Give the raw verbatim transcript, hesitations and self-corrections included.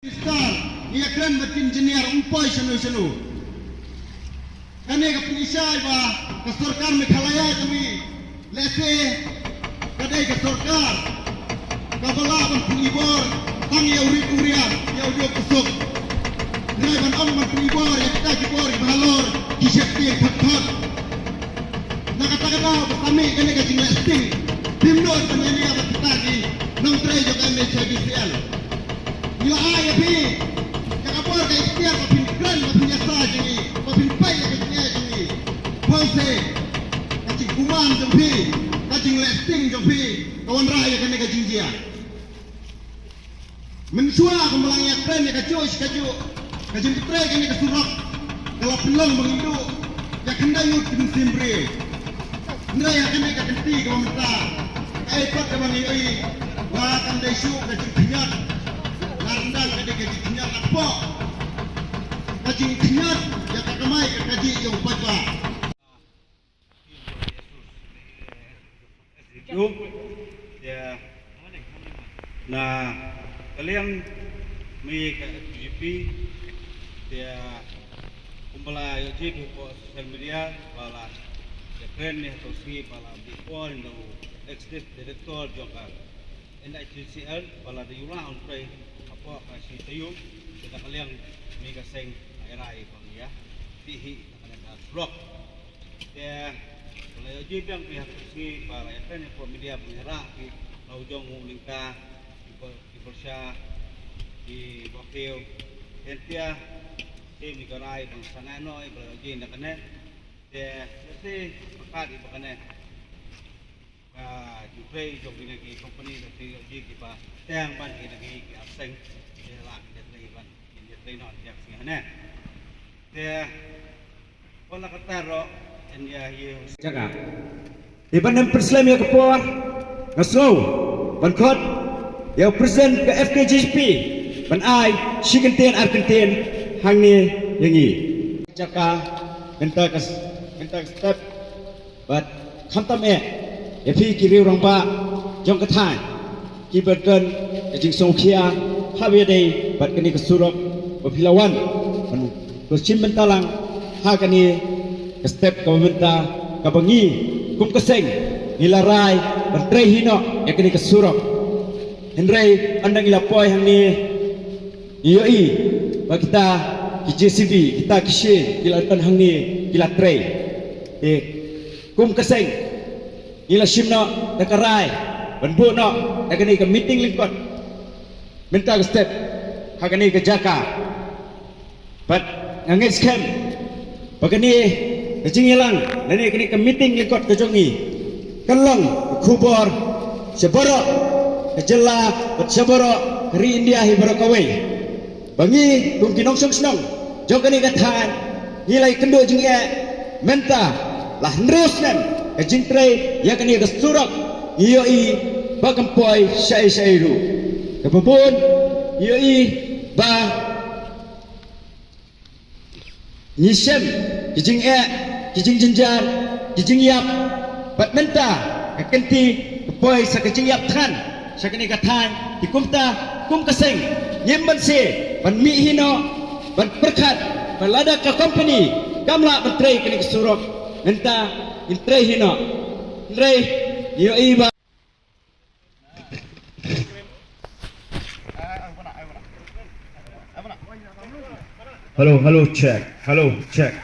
Minister, ngi ïakren bad ki engineer, ym poi shano shano. Kane ka pynshai ba ka sorkar Meghalaya jong ngi, lehse ka dei ka sorkar kaba lah ban pynibor tang ïa u rit u riat, ïa u dieng u suk. Hynrei ban ong ban pynibor ïa kita ki bor kiba halor, ki sheptieng thot thot. Na kata ka daw ba ka mih kane ka jingleh sting, phim nud ban ïa bad kita ki nongtrei jong M H I D C L. Ngi la ai ïa phi ïa ka bor ka iktiar ba phin kren, ba phin ïasah jong ngi, ba phin peit ïa ka jingeh jong ngi. Pynse ka jingkuman jong phi, ka jingleh sting jong phi ka wanrah ïa kane ka jingjia. Mynshuwa kumba la ngi ïakren ïa kajuh shi kajuh, ka jingtrei kane ka surok ka la pynlong ba ngi duh ïa khyndai ngut ki mynsiem briew. Hynrei ha kane ka kynti kaba mynta, kaei pat kaba ngi ïohi ba kam dei shuh ka jingkhynñiot. Nga ryndang ka dei ka jingkhynñiot na kpoh, ka jingkhynñiot ïa ka kamai ka kajih jong u paidbah. Ïa, na ka liang mi ka F K J G P, ïa, kumba la ïohi hapoh social media, ba la ïakren ne hato sngi ba la dei por ïa u Executive Director jong ka N H I D C L, ba la dei u la un trei hapoh ka shi taïew, te na ka liang mi ka seng ai rai ba ïa, ti hi na ka liang ka surok. Te, ba la ïohi biang phi ha ka sngi, ba la ïakren hapoh media, ba ngi rah phi, na u jong u lyngka, ki por, ki por sha, ki bokiew, hynrei, te mi ka rai, ba nga sangeh noh, ba la ïohi na kane, te, te, te, pakat i ba kane, ka, ki trei, jong kine ki company, da ki, ki, ki ba, tang ban kine ki, ki absent, ki la, ki trei ban, ki trei noh, ki absent, ne. Te, Jaka. Te ban ym pynslem ïa ka por, nga sngew ban khot ïa u president ka F K J G P ban ai shi kyntien ar kyntien hangne ïa ngi. Jaka, kynta ka, kynta ka step, bad khamtam eh ïa phi ki riew rangbah jong ka thaiñ. Kiba don ka jingsngewkhia haba ïadei bad kane ka surok ba phi la wan ban shim bynta lang ha kane ka step kaba mynta kaba ngi kum ka seng ngi la rai ban trei hi noh ïa kane ka surok. Hynrei ynda ngi la poi hangne ngi ïohi ba kita ki J C B, kita ki shin ki la don hangne ki la trei. Te kum ka seng ngi la shim noh da ka rai ban buh noh da kane ka meeting lyngkot mynta ka step ha kane ka jaka. Bad nga ngeit skhem ba kane ka jingïalang lane kane ka meeting lyngkot ka jong ngi kan long ka khubor sha baroh ka jylla bad sha baroh ka ri India hi baroh kawei. Ba ngi kum ki nongshong shnong jong kane ka thaiñ ngi la ïakynduh jingeh mynta la hynriew snem ka jingtrei ïa kane ka surok. Ngi ïohi ba kam poi shaei shaei ruh. Kaba bun ngi ïohi ba ngi shem ki jingeh, ki jingjynjar, ki jingïap. Bad mynta ka kynti ka poi sa ka jingïap than sha kane ka thaiñ. Te kumta kum ka seng ngim banse ban mih hi noh ban pyrkhat ba lada ka company kam lah ban trei kane ka surok, mynta ngin trei hi noh. Hynrei ngi ïohi ba Hello, hello, check. Hello, check.